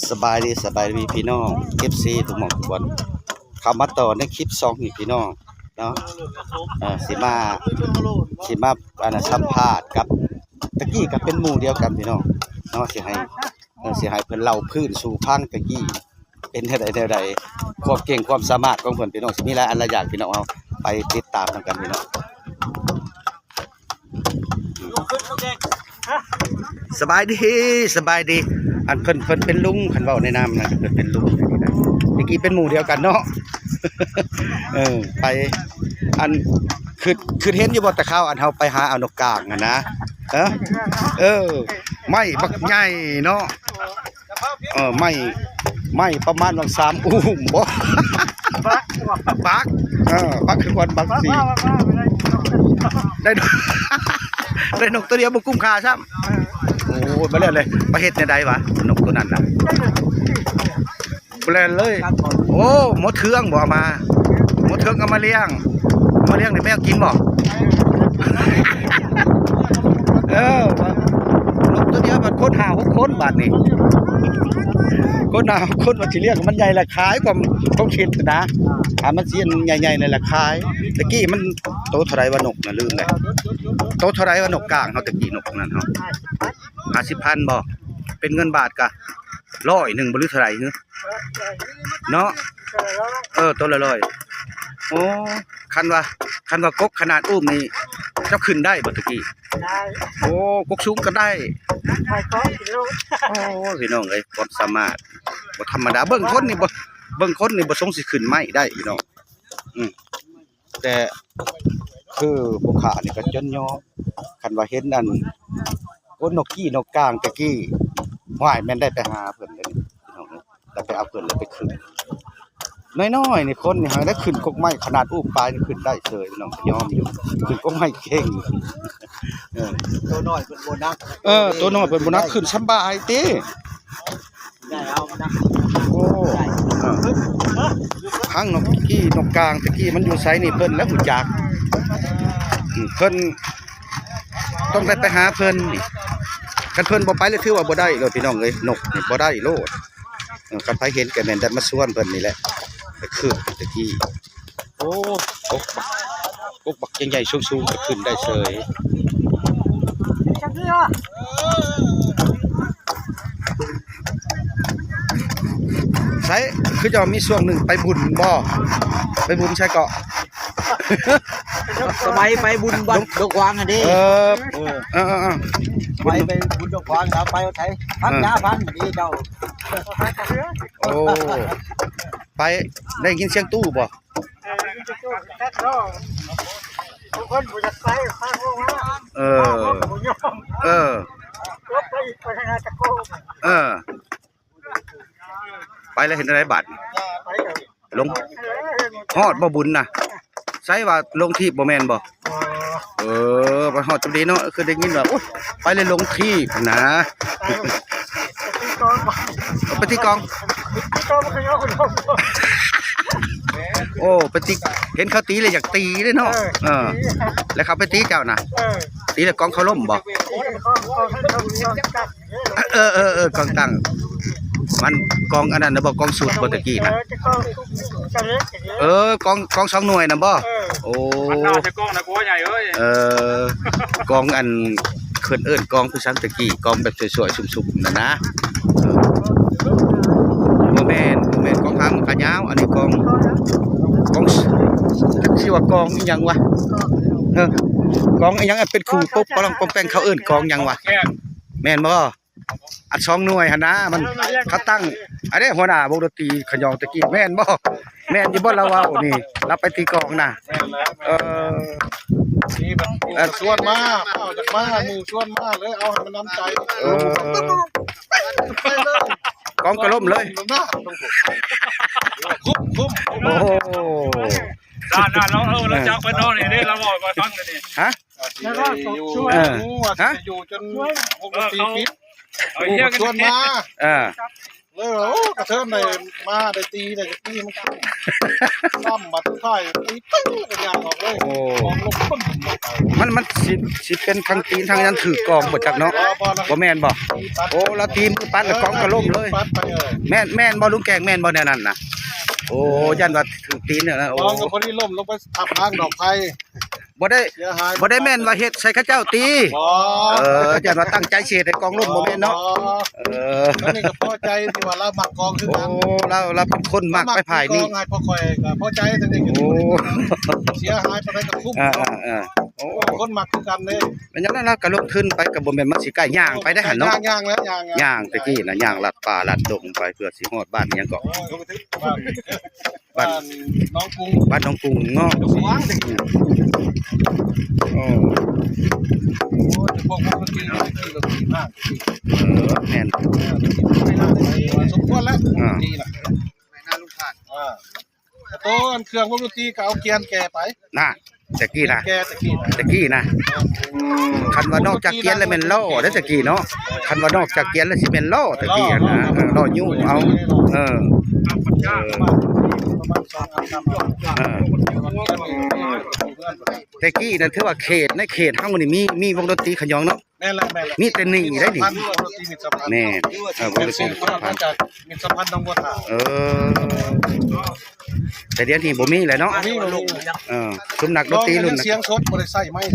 ສະບາຍດີ ສະບາຍດີພີ່ນ້ອງ ເອັຟຊີ ທຸກໝ່ອງທຸກບ່ອນ ເຂົ້າມາຕໍ່ໃນຄລິບສອງນີ້ພີ່ນ້ອງເນາະ. ເອີ ຊິມາ ຊິມາ ອັນນ່າ ສຳພາດກັບ ຕະກີ້ກໍເປັນໝູ່ດຽວກັນພີ່ນ້ອງເນາະ ຊິໃຫ້ ເອີ ຊິໃຫ້ເພິ່ນເລົ່າພື້ນສູ່ຟັງ ຕະກີ້ເປັນແນວໃດແນວໃດ ຄວາມເກັ່ງຄວາມສາມາດຂອງເພິ່ນພີ່ນ້ອງ ຊິມີຫຼາຍອັນຫຼາຍຢ່າງພີ່ນ້ອງ ເຮົາໄປຕິດຕາມນຳກັນພີ່ນ້ອງ. ສະບາຍດີ ສະບາຍດີ. ອັນເພິ່ນ ເພິ່ນເປັນລຸງ ຄັນເວົ້າໃນນາມນະ ເພິ່ນເປັນລຸງ ຕະກີ້ເປັນໝູ່ດຽວກັນເນາະ. ເອີ ໄປ ອັນ ຄິດ ຄິດເຫັນຢູ່ບໍ່ ແຕ່ຄາວອັນເຮົາໄປຫາເອົານົກກາງຫັ້ນນະ? ເອີ ເອີ ໄມ້ບັກໃຫຍ່ເນາະ. ເອີ ໄມ້ ໄມ້ປະມານວ່າສາມອູ້ມບໍ່? ບັກ ເອີ ບັກຄືກັນ ບັກສີ ໄດ້ ໄດ້ນົກຕົວດຽວບໍ່ກຸ້ມຄ່າຊ້ຳ. ໂອ້ຍ ບໍ່ແລ້ວເລີຍ ໄປເຮັດແນວໃດວະ ນົກຕົວນັ້ນນະ? ບໍ່ແລ່ນເລີຍ. ໂອ້ ໝົດເຄື່ອງບໍ່ເອົາມາ? ໝົດເຄື່ອງເອົາມາລ້ຽງ ເອົາມາລ້ຽງໃຫ້ແມວກິນບໍ່? ເອີ ນົກຕົວດຽວບັດຄົນຫ້າຫົກຄົນບາດນີ້ ຄົນຫ້າຫົກຄົນວ່າຊິລ້ຽງມັນໃຫຍ່ລະຂາຍ ຄວາມ ຄວາມຄິດນະ ຖ້າມັນຊິໃຫຍ່ໆ ລະຂາຍ. ຕະກີ້ມັນໂຕເທົ່າໃດວະນົກນະ ລືມແລ້ວ ໂຕເທົ່າໃດວະນົກກາງເຮົາ ຕະກີ້ນົກນັ້ນເຮົາ ຫ້າສິບພັນບໍ່? ເປັນເງິນບາດກະຮ້ອຍໜຶ່ງບໍ່ ຫຼືເທົ່າໃດຫື ເນາະ? ເອີ ໂຕລະຮ້ອຍ. ໂອ້ ຄັນວ່າ ຄັນວ່າກົກຂະໜາດອູ້ມນີ້ ເຈົ້າຂຶ້ນໄດ້ບໍ່ຕະກີ້? ໄດ້. ໂອ້ ກົກສູງກໍໄດ້. ໄດ້ກໍກິນໂລດ. ໂອ້ ພີ່ນ້ອງເອີຍ ຄວາມສາມາດບໍ່ທຳມະດາ ເບິ່ງຄົນນີ້ບໍ່ ເບິ່ງຄົນນີ້ບໍ່ຊົງຊິຂຶ້ນໄມ້ໄດ້ພີ່ນ້ອງ. ອືມ ແຕ່ຄືຜູ້ຂ້ານີ້ກໍຈົນຍອມ ຄັນວ່າເຫັນອັນ ໂອ້ ນົກກີ້ນົກກາງຕະກີ້ ຫວາຍ ແມ່ນໄດ້ໄປຫາເພິ່ນເດ້ພີ່ນ້ອງເອີຍ ແລ້ວໄປເອົາເພິ່ນແລ້ວໄປຂຶ້ນ ນ້ອຍໆ ນີ້ ຄົນນີ້ຫາໄດ້ຂຶ້ນກົກໄມ້ ຂະໜາດອູ້ມປາຍນີ້ຂຶ້ນໄດ້ເສີຍ ພີ່ນ້ອງ ຍອມຢູ່ ຂຶ້ນກົກໄມ້ເກັ່ງ. ເອີ ໂຕນ້ອຍເພິ່ນບໍ່ໜັກ ເອີ ໂຕນ້ອຍເພິ່ນບໍ່ໜັກ ຂຶ້ນສະບາຍຕິ. ໂອ້ ທັງນົກກີ້ນົກກາງຕະກີ້ມັນຢູ່ໃສນີ້ ເພິ່ນແລ້ວຮູ້ຈັກ ເພິ່ນຕ້ອງໄດ້ໄປຫາເພິ່ນນີ້ ຄັນເພິ່ນບໍ່ໄປແລ້ວຖືວ່າບໍ່ໄດ້ໂລດ ພີ່ນ້ອງເອີຍ ນົກນີ້ບໍ່ໄດ້ໂລດ. ເອີ ຄັນໃຜເຫັນກໍແມ່ນໄດ້ມາຊວນເພິ່ນນີ້ແຫຼະ ໄປຄືນຕະກີ້. ໂອ້ ກົກບັກ ກົກບັກໃຫຍ່ໆ ສູງໆ ກໍຂຶ້ນໄດ້ເສີຍ. ໃສ ຄືເຈົ້າມີຊ່ວງໜຶ່ງໄປບຸນບໍ່? ໄປບຸນໃສເກາະ? ສະໄໝໄປບຸນວັດດອກຂວາງຫັ້ນເດ້. ເອີ ເອີ ເອີ ໄປ ໄປບຸນດອກຂວາງ ເອົາໄປໃສ ພັນ ເອີ ຍາພັນນີ້ເຈົ້າ. ໂອ້ ໄປ ໄດ້ຍິນສຽງຕູ້ບໍ່? ເອີ ບາງຄົນບໍ່ຢາກໄປ ພາລູກມາ ເອີ ບໍ່ຍອມ ເອີ ລົບໄປອີກ ໄປທາງໜ້າຕະໂກ ເອີ ໄປແລ້ວເຮັດແນວໃດບາດນີ້? ໄປກໍລົງ ເອີ ຮອດບໍ່ບຸນນະ? ໃສວ່າລົງຖີບບໍ່ແມ່ນບໍ່? ເອີ ໄປຮອດຈຸດນີ້ເນາະ ຄືໄດ້ຍິນວ່າ ໂອ້ຍ ໄປແລ້ວລົງຖີບນະ ໄປຕີກອງ ໂອ້ ໄປຕີ ເຫັນເຂົາຕີແລ້ວຢາກຕີເດ້ເນາະ. ເອີ ແລ້ວເຂົາໄປຕີເຈົ້ານະ? ເອີ ຕີແລ້ວກອງເຂົາລົ້ມບໍ່? ເອີ ເອີ ເອີ ກອງຕັ້ງ ມັນກອງອັນນັ້ນນະບໍ່ ກອງຊຸດບໍ່ຕະກີ້ນະ? ເອີ ກອງ ກອງສອງໜ່ວຍນະບໍ່? ເອີ ໂອ້ ມັນໜ້າຈະກອງນະ ໂອ້ຍ ໃຫຍ່ເອີຍ ເອີ ກອງອັນ ເພິ່ນເອີ້ນກອງຄືສັງຕະກີ້ ກອງແບບສວຍໆ ຊຸ່ມໆ ນັ້ນນະ. ບໍ່ແມ່ນ ບໍ່ແມ່ນ ກອງຫາງມັນກະຍາວ ອັນນີ້ກອງ ກອງ ຈັກຊິວ່າກອງອີ່ຫຍັງວະ ເອີ ກອງອີ່ຫຍັງອັນເປັນຄູ່ປົກປະລອງປອງແປງ ເຂົາເອີ້ນກອງຫຍັງວະ? ແມ່ນບໍ່? ອັນສອງໜ່ວຍຫັ້ນນະ ມັນ ເຂົາຕັ້ງ ອັນນີ້ຫົວໜ້າວົງດົນຕີຂະຫຍອງຕະກີ້ ແມ່ນບໍ່? ແມ່ນຢູ່ບໍ່ລາວເວົ້ານີ້? ລາວໄປຕີກອງນະ ແມ່ນແລ້ວ ເອີ ນີ້ມັນ ເອີ ຊວນມາ ເອົາຈາກມາ ໝູ່ຊວນມາເລີຍ ເອົາໃຫ້ມັນນຳໃຈ ເອີ ກອງກະລົ້ມເລີຍ ຄຸ້ມໆ ໂອ້ໂຫ ດ້ານນັ້ນລາວ ເອີ ລາວຈັກເພິ່ນເນາະ ນີ້ເດ້ ລາວເວົ້າໃຫ້ຂ້ອຍຟັງເດ້ນີ້ ຮະ? ແລ້ວກໍຊວນ ເອີ ໝູ່ວ່າຊິຢູ່ຈົນວົງດົນຕີປິດ ເອີ ໝູ່ກໍຊວນມາ ເອີ ເອີ ໂອ້ ກະເທີນໄດ້ມາ ໄດ້ຕີ ໄດ້ຕີມັນຊ້ຳ ບາດສຸດທ້າຍຕີປຶ້ງ ກະຍ່າງອອກເລີຍ ໂອ້ ຂອງລົງປຶ້ງ ມັນ ມັນຊິ ຊິເປັນທັງຕີນທັງຫຍັງຖືກກອງບໍ່ຈັກເນາະ ບໍ່ ບໍ່ ບໍ່ແມ່ນບໍ່? ໂອ້ ລາວຕີມືປັດ ແລ້ວກອງກະລົ້ມເລີຍ ແມ່ນ ແມ່ນບໍ່ລຸງແກງ ແມ່ນບໍ່ແນວນັ້ນນະ? ໂອ້ ຢ້ານວ່າຖືກຕີນນະ ໂອ້ ກອງກະພໍດີລົ້ມລົງໄປທັບທາງດອກໄຜ່ ບໍ່ໄດ້ ເສຍຫາຍ ບໍ່ໄດ້ແມ່ນວ່າເຮັດໃສ່ເຂົາເຈົ້າຕີ ບໍ່ ເອີ ຢ້ານວ່າຕັ້ງໃຈຊິເຮັດໃຫ້ກອງລົ້ມ ບໍ່ແມ່ນເນາະ ເອີ ອັນນີ້ກະພໍໃຈທີ່ວ່າລາວມັກກອງຄືກັນ ໂອ້ ລາວ ລາວເປັນຄົນມັກໄປພາຍນີ້ ກອງໃຫ້ພວກຂ້ອຍກະພໍໃຈ ໂອ້ ເສຍຫາຍປານໃດກະຄຸ້ມ ເອີ ເອີ ເອີ ໂອ້ ຄົນມັກຄືກັນເດ້ ເປັນຫຍັງນັ້ນລະ ກະລົງທຶນໄປ ກະບໍ່ແມ່ນມັນຊິໃກ້ ຍ່າງໄປໄດ້ຫັ້ນເນາະ ຍ່າງ ຍ່າງແລ້ວ ຍ່າງ ຍ່າງ ແຕ່ກີ້ນະ ຍ່າງລັດປ່າລັດດົງໄປ ເພື່ອຊິຮອດບ້ານຫຍັງເກາະ ບ້ານ ບ້ານໜອງກຸງ ບ້ານໜອງກຸງເນາະ ໂອ້ ໂອ້ຍ ພວກມັນກິນ ກິນລົດຕີມາ ເອີ ແມ່ນ ສົມຄວນແລ້ວ ອ່າ ຕີນະ ໄປນາລຸງພານ ອ່າ ໂຕອັນເຄື່ອງວົງດົນຕີກະເອົາກຽນແກ່ໄປ ນະ ແຕ່ກີ້ນະ ແກ່ແຕ່ກີ້ນະ ແຕ່ກີ້ນະ ຄັນວ່ານອກຈາກກຽນແລ້ວແມ່ນລໍ້ເດ້ແຕ່ກີ້ເນາະ ຄັນວ່ານອກຈາກກຽນແລ້ວຊິແມ່ນລໍ້ແຕ່ກີ້ຫັ້ນນະ ລໍ້ ເອີ ລໍ້ຍູ້ເອົາ ເອີ ເອີ ປະມານສອງອັນສາມອັນ ເອີ ແຕ່ກີ້ນັ້ນຖືວ່າເຂດ ໃນເຂດເຮົານີ້ມີ ມີວົງດົນຕີຂະຫຍອງເນາະ ແມ່ນແຫຼະ ແມ່ນແຫຼະ ມີແຕ່ນີ້ໄດ້ນີ້ ແມ່ນ ເອີ ວົງດົນຕີມິດສະພພັນ ມິດສະພັນໜອງບົວທາ ເອີ ແຕ່ດຽວນີ້ບໍ່ມີແລ້ວເນາະ ບໍ່ມີ ບໍ່ມີ ເອີ ຊຸມນັກດົນຕີລຸ້ນ ສຽງສົດບໍ່ໄດ້ໃຊ້ໄມ ເອີ